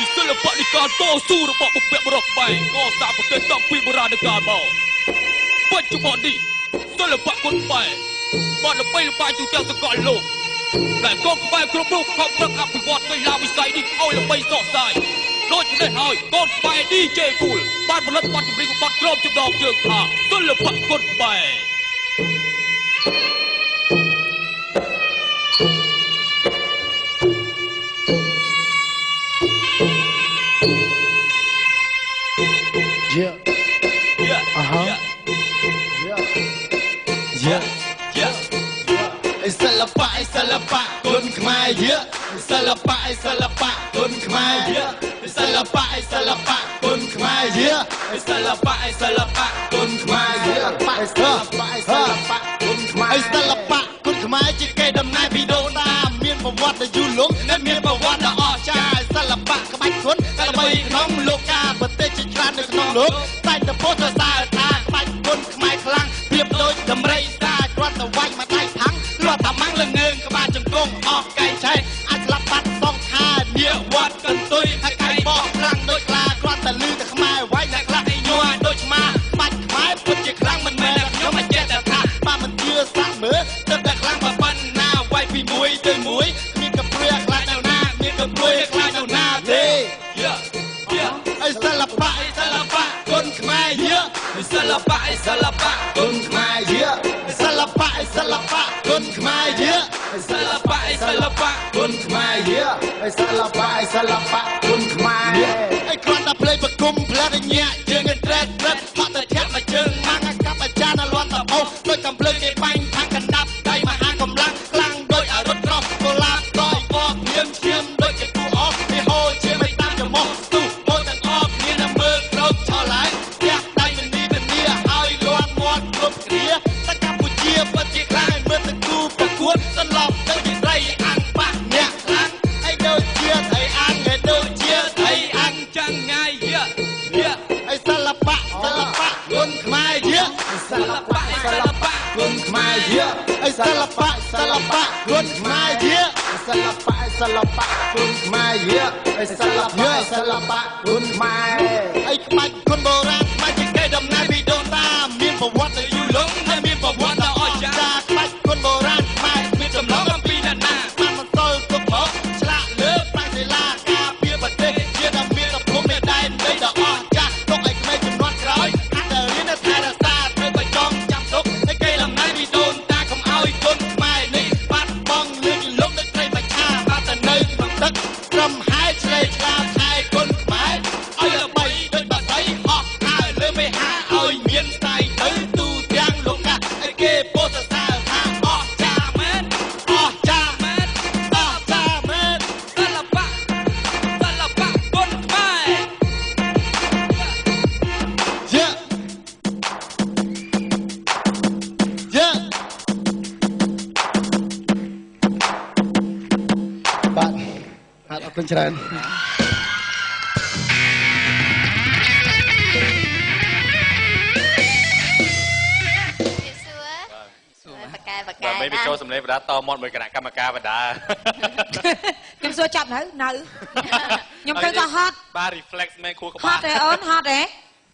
ជាសិល្បៈនៃការតស៊ូរបស់បុព្វបុរសខ្មែរកសាងប្រទេសតាំងពីបុរាណកាលមកបច្ចុប្បន្ននេះសិល្បៈគុនខ្មែរបានល្បីល្បាញទូទាំងសកលលោកដែលកូនខ្មែរគ្រប់រូបខំប្រឹងអភិវឌ្ឍកីឡាវិស័យនេះឲ្យល្បីសោកសាយដូច្នេះហើយកូនខ្មែរ DJ គូលបានផលិតបទចម្រៀងបទក្រុមចំណងជើងថាសិល្បៈគុនខ្មែរ Yeah. Yeah. Uh-huh. Yeah. Yeah. Yeah. សិល្បៈសិល្បៈគុនខ្មែរ Yeah. សិល្បៈសិល្បៈគុនខ្មែរ Yeah. សិល្បៈសិល្បៈគុនខ្មែរ Yeah. សិល្បៈសិល្បៈគុនខ្មែរ Yeah. សិល្បៈសិល្បៈគុនខ្មែរសិល្បៈគុនខ្មែរជាកេរដំណែលពីដូនតាមានប្រវត្តិដ៏យូរលង់និងមានប្រវត្តិដ៏អស្ចារ្យសិល្បៈក្បាច់គុនល្បីក្នុងលោកកាប្រទេសជាច្រើននៅក្នុងលោកតែតែពោលសរសើរថាក្បាច់គុនខ្មែរខ្លាំងប្រៀបដូចដំរីសាគ្រាន់តែវាញ់មកដៃផាំងលាត់ថាម៉ាំងល្ងើងក្បាលជង្គង់អស់កែងឆេះអាចស្លាប់បាត់សងខានាវត្តកន្ទុយហើយកែងបោកខ្លាំងដូចខ្លាគ្រាន់តែលឺតែខ្មែរវាយតែខ្លះឯញ័រដូចឆ្មាក្បាច់ខ្មែរពិតជាខ្លាំងមិនមែនតែខ្ញុំមិនចេះតែថាបើមិនជឿសាក់មើលទៅតែខ្លាំងប៉ុណ្ណាវាយពីមួយទៅមួយមានកព្រាខ្លាចនៅណាមានកព្រួយខ្លាចនៅណាទេ Yeah. Yeah. អីសិល្បៈសិល្បៈគុនខ្មែរ Yeah. សិល្បៈសិល្បៈគុនខ្មែរ Yeah. សិល្បៈសិល្បៈគុនខ្មែរ Yeah. សិល្បៈសិល្បៈគុនខ្មែរ Yeah. សិល្បៈសិល្បៈគុនខ្មែរអីគ្រាន់តែភ្លេងប្រគំផ្លែតញាក់ជើងត្រេតត្រេតហត់តែធាក់មកជើងម៉ាំងកាប់អាចារ្យនៅលាន់តបោដូចកំភ្លើងគេបាញ់ខាងកណ្ដាប់ដៃមហាកម្លាំងខ្លាំងដូចអរុតក្រោះកូឡាតយបកភៀមឈាមដូចជាគូអស់ពីហូរឈាមឲ្យតាមច្រមុះស្ទុះហូរទាំងអស់គ្នានៅមើលក្រោកឆោឡើងផ្ទះដៃមនីមនីឲ្យលាន់មាត់គ្រប់គ្រាតែកម្ពុជាពិតជាខ្លាំងមើលទៅគូប្រកួតសន្លប់ទៅជាត្រីអាំងប៉ះអ្នកខ្លាំងហើយដូចជាត្រីអាំងហើយដូចជាត្រីអាំង ចាំងងាយ Yeah. Yeah. ហើយសិល្បៈសិល្បៈគុនខ្មែរ Yeah. សិល្បៈសិល្បៈគុនខ្មែរ Yeah. ហើយសិល្បៈសិល្បៈគុនខ្មែរ Yeah. សិល្បៈសិល្បៈគុនខ្មែរ Yeah. ហើយសិល្បៈសិល្បៈគុនខ្មែរហើយក្បាច់គុនបុរាណខ្មែរជាកេរដំណែលពីដូនតាមានប្រវត្តិដ៏យូរលង់ហើយមានប្រវត្តិដ៏អស្ចារ្យក្បាច់គុនបុរាណខ្មែរមានចម្លងអំពីអ្នកណាបានបន្សល់ទុកមកឆ្លាក់លើប្រាំងសិលាការពារប្រទេសជាដ៏មានភូមិដែនដីដ៏អស្ចារ្យទុកឲ្យក្មេងជំនាន់ក្រោយហាត់តែរៀនថែរក្សាត្រូវបើចងចាំទុកឲ្យកេរដំណែលពីដូនតាកុំឲ្យគុនខ្មែរនេះបាត់បង់លឿនលំដូចត្រីមច្ឆាបាត់តែនៅក្នុងទឹកត្រឹមហែឆ្លេឆ្លាថែគុនខ្មែរឲ្យល្បីដូចបាសីហោះហើរលើមេហាឲ្យមានស្ដាយទៅទូទាំងលោកកាឲ្យគេពោលសរសើរថាអស្ចារ្យមែនអស្ចារ្យមែនអស្ចារ្យមែនសិល្បៈសិល្បៈគុនខ្មែរ Yeah. Yeah. បាទបាទអរគុណច្រើន សួរ សួរ បកែបកែ បាទមិនបញ្ចូលសម្លេងបដាតមាត់មួយគណៈកម្មការបដា ខ្ញុំសួរចាប់នៅនៅខ្ញុំឃើញក៏ហត់ បាទ reflex មែនខួរក្ ហ បាល ត់ទេអូនហត់ទេ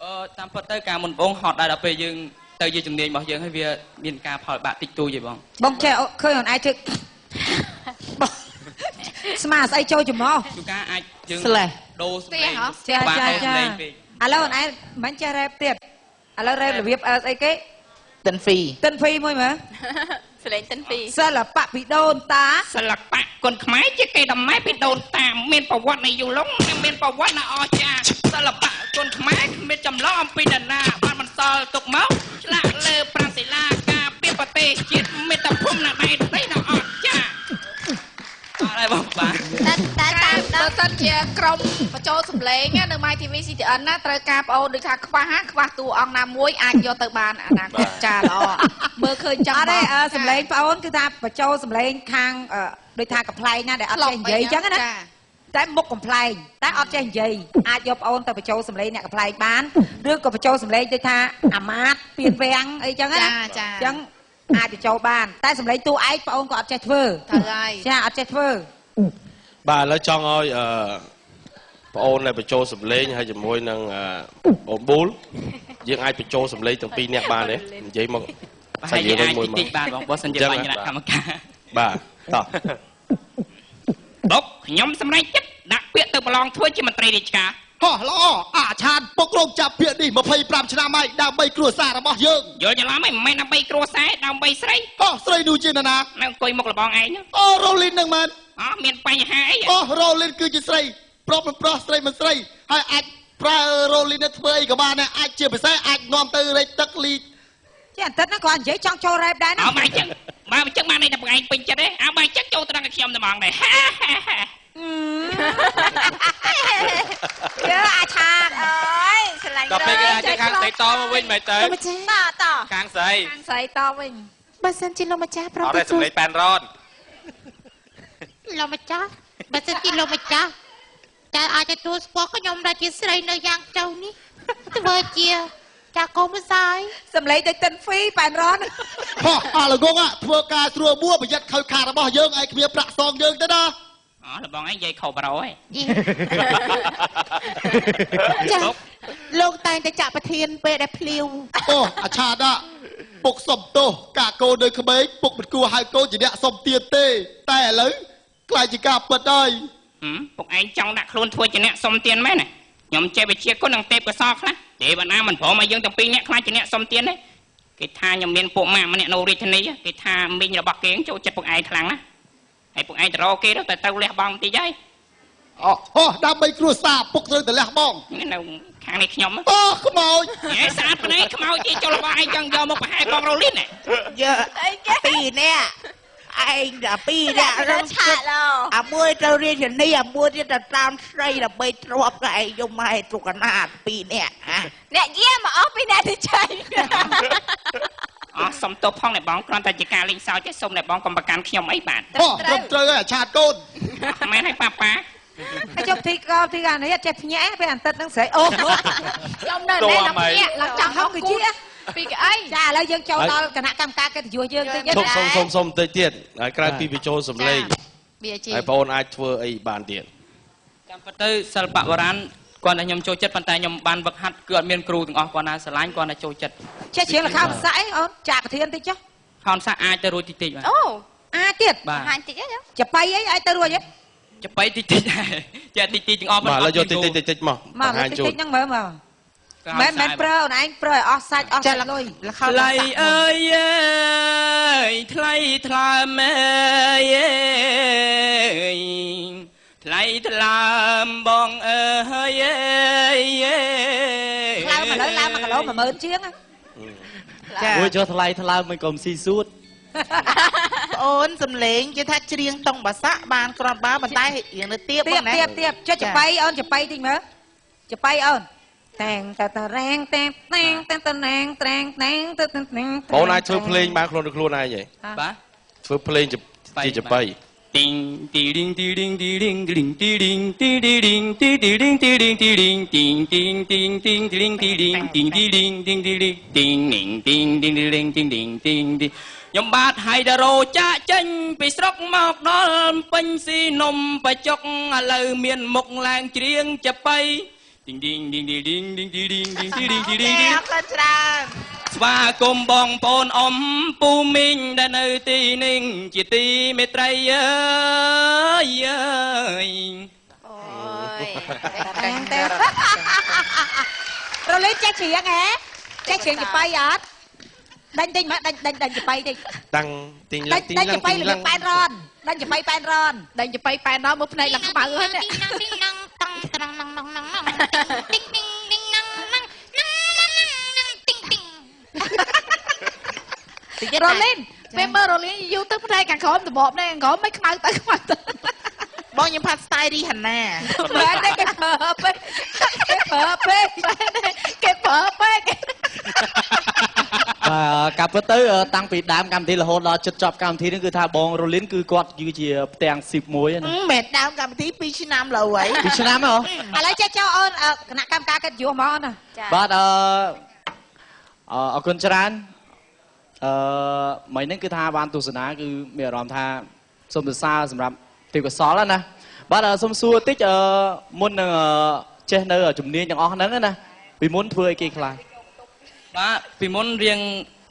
អឺតាមពិតទៅការមុនបងហត់ដែរដល់ពេលយើងទៅជាជំនាញរបស់យើងហើយវាមានការផលបាក់តិចតួចឯងបង បងចេះឃើញអូនឯងជើស្មាស្អីចូលច្រមុះ ជួនកាលអាចយើង ស្លេះ ដូរសម្លេង ចា បាទ ចា ដូរ ចា សម្លេងពេក ឥឡូវអូនឯងមិនចេះរ៉េបទៀតឥឡូវរ៉េបរបៀបស្អីគេ តិនហ្វី តិនហ្វីមួយមើល សលេងតិនពី សិល្បៈពីដូនតា សិល្បៈគុនខ្មែរជាកេរដំណែលពីដូនតាមានប្រវត្តិនៃយូរលង់និងមានប្រវត្តិដ៏អស្ចារ្យសិល្បៈគុនខ្មែរគ្មានចម្លងអំពីនរណាបានបន្សល់ទុកមកឆ្លាក់លើប្រាំងសិលាការពារប្រទេសជាតិមាតុភូមិនៅដែនដីដ៏អស្ចារ្យ អត់ដែរបងបាទ តែតែតាម បើសិនជាក្រុមបញ្ចូលសម្លេងនៅ My TV CTN ណាត្រូវការប្អូនដូចថាខ្វះហ่าខ្វះតួអង្គណាមួយអាចយកទៅបានអនាគតចាល្អមើលឃើញចាំ អត់ទេសម្លេងប្អូនគឺថាបញ្ចូលសម្លេងខាងដូចថាកំប្លែងណាដែលអត់ចេះនិយាយអញ្ចឹងណាតែមុខកំប្លែងតែអត់ចេះនិយាយអាចយកប្អូនទៅបញ្ចូលសម្លេងអ្នកកំប្លែងបានឬក៏បញ្ចូលសម្លេងដូចថាអាមាតពៀនវាំងអីចឹងណា ចាចា អញ្ចឹងអាចបញ្ចូលបានតែសម្លេងតួឯងប្អូនក៏អត់ចេះធ្វើ ត្រូវហើយ ចាអត់ចេះធ្វើ បាទឥឡូវចង់ឲ្យ ប្អូនដែលបញ្ចូលសម្លេងហើយជាមួយនឹងអូនប៊ូលយើងអាចបញ្ចូលសម្លេងទាំងពីរនាក់បានទេនិយាយមក សាច់យើងមួយមកតិចបានបងបើសិនជាបញ្ញត្តិកម្មការបាទតោះបុកខ្ញុំសម្រេចចិត្តដាក់ពាក្យទៅប្រឡងធ្វើជាមន្ត្រីរាជការ ហោះល្អអាឆានពុករោគចាប់ពាក្យនេះ25ឆ្នាំហើយដើម្បីគ្រួសាររបស់យើង យល់ច្រឡំហីមិនមែនដើម្បីគ្រួសារដើម្បីស្រី ហោះស្រីនោះជានរណា នៅអង្គុយមុខលបងឯង អូរ៉ូលីននឹងមែន អោះមានបញ្ហាអី អូរ៉ូលីនគឺជាស្រីប្រុសមិនប្រុសស្រីមិនស្រីហើយអាចប្រើរ៉ូលីនធ្វើអីក៏បានដែរអាចជាពិសេសអាចនាំទៅរែកទឹកលី ជាអាទិត្យហ្នឹងគាត់និយាយចង់ចូលរ៉េបដែរណា អើមកអញ្ចឹងបើអញ្ចឹងបានន័យថាបងឯងពេញចិត្តទេអើបើអញ្ចឹងចូលត្រង់ឲ្យខ្ញុំតែហ្មងដែរ យើអាឆាន អើយស្រឡាញ់ ដល់ពេលគេអាចខាងស្រីតមកវិញមិនទៅ តត ខាងស្រី ខាងស្រីតវិញ បើសិនជាលោកម្ចាស់ព្រម អត់ទេសម្លេងប៉ែនរ៉ន លោកម្ចាស់បើសិនជាលោកម្ចាស់តែអាចទទួលស្គាល់ខ្ញុំដែលជាស្រីនៅយ៉ាងចៅនេះធ្វើជាចាកុំសាយ សម្លេងដូចតិនហ្វីប៉ែនរ៉ន ហោះអាល្ងងធ្វើការស្រួលបួប្រយ័ត្នខូចខាតរបស់យើងឲ្យគ្មានប្រាក់សងយើងទេណា អោះលបងឯងនិយាយខុសបារោហ៎ ចាលោកតែងតែចាក់ប្រធានពេលដែលភ្លាវ អូអាឆាតពុកសុំទោសកាកូននៅក្មេងពុកមិនគួរហៅកូនជាអ្នកសុំទានទេតែឥឡូវខ្លាចជាការពិតហើយ ពុកឯងចង់ដាក់ខ្លួនធ្វើជាអ្នកសុំទានមែនណាខ្ញុំចេះវិជាគុណនិងទេពកោសលខ្លះទេវតាមិនព្រមឲ្យយើងទាំងពីរអ្នកខ្លាចជាអ្នកសុំទានទេគេថាខ្ញុំមានពួកម៉ាក់ម្នាក់នៅរាជធានីគេថាមីងរបស់គេចូលចិត្តពុកឯងខ្លាំងណាស់ហើយពុកឯងទៅរកគេទៅទៅលះបង់បន្តិចហើយ អូហោះដើម្បីគ្រួសារពុកត្រូវទៅលះបង់ នៅខាងនេះខ្ញុំ អូខ្មោច ហេស្អាតប៉ុណ្ណេះខ្មោចគេចូលរបស់ឯងចង់យកមកប្រហែលបងរ៉ូលីន យើពីរនាក់ឯងដល់ពីរនាក់ រត់ឆាកឡ អាមួយទៅរាជធានីអាមួយទៀតទៅតាមស្រីដើម្បីទ្របក៏ឯងយំឲ្យទុកណាតពីរនាក់ អ្នកយាមកអស់ពីអ្នកទៅចៃ អស់សុំទោសផងអ្នកបងគ្រាន់តែជាការលេងសើចទេសូមអ្នកបងកុំប្រកាន់ខ្ញុំអីបាទ អូត្រឹមត្រូវហើយអាឆាតកូន មែនហើយប៉ាប៉ា ហើយចុះធីកធីកានេះអត់ចេះភ្ញាក់ពេលអាទិត្យហ្នឹងស្រីអូ ខ្ញុំនៅនេះឡើងភ្ញាក់ឡើងចង់ហុក គឺជា ពីកអី ចាឥឡូវយើងចូលដល់គណៈកម្មការកិត្តិយសយើងតិច សុំសុំសុំសុំបន្តិចទៀតហើយក្រៅពីបញ្ចូលសម្លេងហើយបងអូនអាចធ្វើអីបានទៀត តាមពិតទៅសិល្បៈបុរាណគាត់តែខ្ញុំចូលចិត្តប៉ុន្តែខ្ញុំបានវឹកហាត់គឺអត់មានគ្រូទាំងអស់គាត់ណាស្រឡាញ់គាត់ណាចូលចិត្ត ចេះច្រៀងល្ខោនសាក់អីអូនចាប្រធានតិចចុះ ខោនសាក់អាចទៅរួចតិចតិចបាទ អូ អាចទៀត ហាញតិចហ៎ ចបៃអីអាចទៅរួចហ៎ ចបៃតិចតិចដែរចេះតិចតិចទាំងអស់ បាទឥឡូវយកតិចតិចតិចមក មកតិចតិចហ្នឹងមើលមកមិនមែនប្រើអូនឯងប្រើឲ្យអស់សាច់អស់លុយ ថ្លៃអើយអើយថ្លៃថ្លើមអើយថ្លៃថ្លើមបងអើយ ថ្លើមឥឡូវឡើង1គីឡូ10000ជាង ចា មួយចុះថ្លៃថ្លើមមិនកុំស៊ីសួត ប្អូនសំលេងគេថាច្រៀងតុងបាសាក់បានគ្រាន់បើប៉ុន្តែរៀងនៅទៀប ទៀបទៀបទៀបចុះចបៃអូនចបៃតិចមើលចបៃអូនតាំងតតរ៉ាងតាំងតាំងតាំងតាំងត្រាងតាំងតាំងតាំង បងអាចធ្វើភ្លេងបានខ្លួនខ្លួនឯងហ៎ បាទ ធ្វើភ្លេងជាចបៃ ទីងទីឌីងទីឌីងទីឌីងទីឌីងទីឌីងទីឌីឌីងទីឌីឌីងទីឌីងទីឌីងទីងទីងទីងទីងទីឌីងទីឌីងទីងទីឌីងទីងទីឌីងទីងនីងទីងទីងទីងទីងទីងទីងទីខ្ញុំបាទហៃដារ៉ូចាក់ចេញពីស្រុកមកដល់ពេញស៊ីនំបច្ចុកឥឡូវមានមុខឡើងច្រៀងចបៃទីងឌីងឌីងឌីងឌីងឌីងឌីងឌីងឌីងឌីងឌីង អរគុណច្រើន ស្វាគមន៍បងប្អូនអ៊ំពូមីងដែលនៅទីនេះជាទីមេត្រីអើយអើយ អូយ តែតែរលីចេះច្រៀងហ៎ចេះច្រៀងចបៃអត់ដេញតិចមកដេញដេញដេញចបៃតិច តាំងទីង ដេញដេញចបៃរបៀបប៉ែនរនដេញចបៃប៉ែនរន ដេញចបៃប៉ែនរនមើលភ្នែកឡើងខ្មៅហ្នឹង ទីងទីងតង់ត្រង់នងនងនងទីងទីងទីងនងនងនងទីងទីង រ៉ូលីនពេលមើលរ៉ូលីនយូរទៅភ្នែកខាងក្រោមដបនេះខាងក្រោមមិនខ្មៅទៅខ្មៅទៅ បងខ្ញុំផាត់ style រីហាណា មែនទេគេប្រើពេកគេប្រើពេកគេប្រើពេក បាទកាប់ទៅតាំងពីដើមកម្មវិធីរហូតដល់ជិតចប់កម្មវិធីនេះគឺថាបងរ៉ូលីនគឺគាត់គឺជាផ្ទាំងស៊ីបមួយណា មិនមែនដើមកម្មវិធី2ឆ្នាំលើហើយ 2ឆ្នាំហ៎ ឥឡូវចេះចូលអូនគណៈកម្មការកិត្តិយសហ្មងណា បាទអឺអរគុណច្រើនអឺមិញហ្នឹងគឺថាបានទស្សនាគឺមានអារម្មណ៍ថាសូមសរសើរសម្រាប់ទេពកោសលណា បាទសុំសួរតិចមុននឹងចេះនៅជំនាញទាំងអស់ហ្នឹងណាពីមុនធ្វើអីគេខ្លះបាទពីមុនរៀង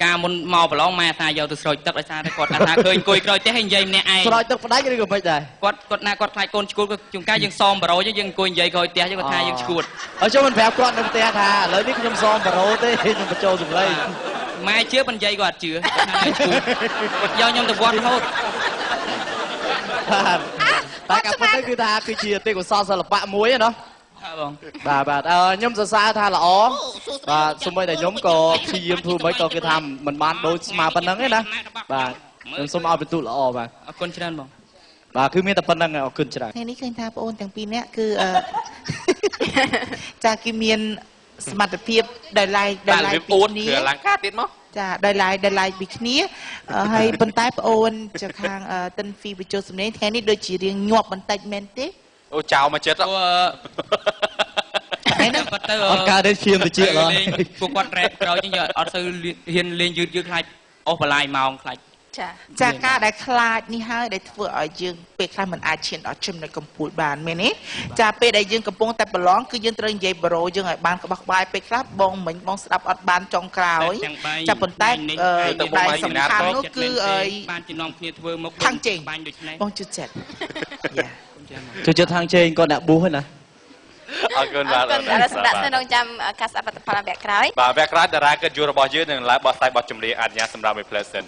ការមុនមកប្រឡងម៉ែអាសាយកទៅស្រោចទឹកដោយសារតែគាត់អាសាឃើញអង្គុយក្រោយផ្ទះហើយនិយាយម្នាក់ឯងស្រោចទឹកផ្ដាច់ឬក៏មិនដែរគាត់ណាគាត់ខ្លាចកូនឈួតគាត់ជួនកាលយើងសមបារោយើងអង្គុយនិយាយក្រោយផ្ទះយើងគាត់ថាយើងឈួតអើចុះមិនប្រាប់គាត់នៅផ្ទះថាឥឡូវនេះខ្ញុំសមបារោទេខ្ញុំបញ្ចូលសម្លេងម៉ែជឿមិននិយាយគាត់អត់ជឿគាត់ថាឈួតគាត់យកខ្ញុំទៅវត្តរហូតបាទតែការពិតទៅគឺថាគឺជាទេពកោសល្យសិល្បៈមួយណាបងបាទបាទខ្ញុំសរសើរថាល្អបាទសូម្បីតែខ្ញុំក៏ព្យាយាមធ្វើមិនក៏គឺថាមិនបានដូចស្មើប៉ុណ្្នឹងទេណាបាទខ្ញុំសូមឲ្យពិន្ទុល្អបាទអរគុណច្រើនបងបាទគឺមានតែប៉ុណ្្នឹងអរគុណច្រើនថ្ងៃនេះឃើញថាបងអូនទាំងពីរនាក់គឺចាគេមានសមត្ថភាពដោយឡែកដោយឡែកពីគ្នាអលង្ការទៀតមកចាដោយឡែកដោយឡែកពីគ្នាហើយប៉ុន្តែបងអូនចាខាងតិនហ្វីបញ្ចូលសំឡេងថ្ងៃនេះដូចជារៀងញាប់បន្តិចមែនទេអូចៅមកចិត្តថ្ងៃនេះគាត់ទៅអត់កើតទេឈាមតិចឡើយពួកគាត់រ៉េបក្រោយយើងអត់សូវហ៊ានលេងយឺតយឺតខ្លាចអស់បន្លាយម៉ោងខ្លាចចាការដែលខ្លាចនេះហើយដែលធ្វើឲ្យយើងពេលខ្លះមិនអាចឈានដល់ចំណុចកំពូលបានមែនទេចាពេលដែលយើងកំពុងតែប្រឡងគឺយើងត្រូវនិយាយបារោយើងឲ្យបានក្បោះក្បាយពេលខ្លះបងមិញបងស្ដាប់អត់បានចុងក្រោយចាប៉ុន្តែដែលសំខាន់នោះគឺបានជំនុំគ្នាធ្វើមុខខាងជេងបងជឿចិត្តចូលចិត្តខាងជេងគាត់អ្នកបួសណាអរគុណបាទអរគុណសម្រាប់នៅចាំការស្ដាប់ផលិតផលវគ្គក្រោយបាទវគ្គក្រោយតារាកិត្តិយសរបស់យើងនឹងឡើងបោះខ្សែបោះចម្រៀងអនុញ្ញាតសម្រាប់មួយផ្លែសិន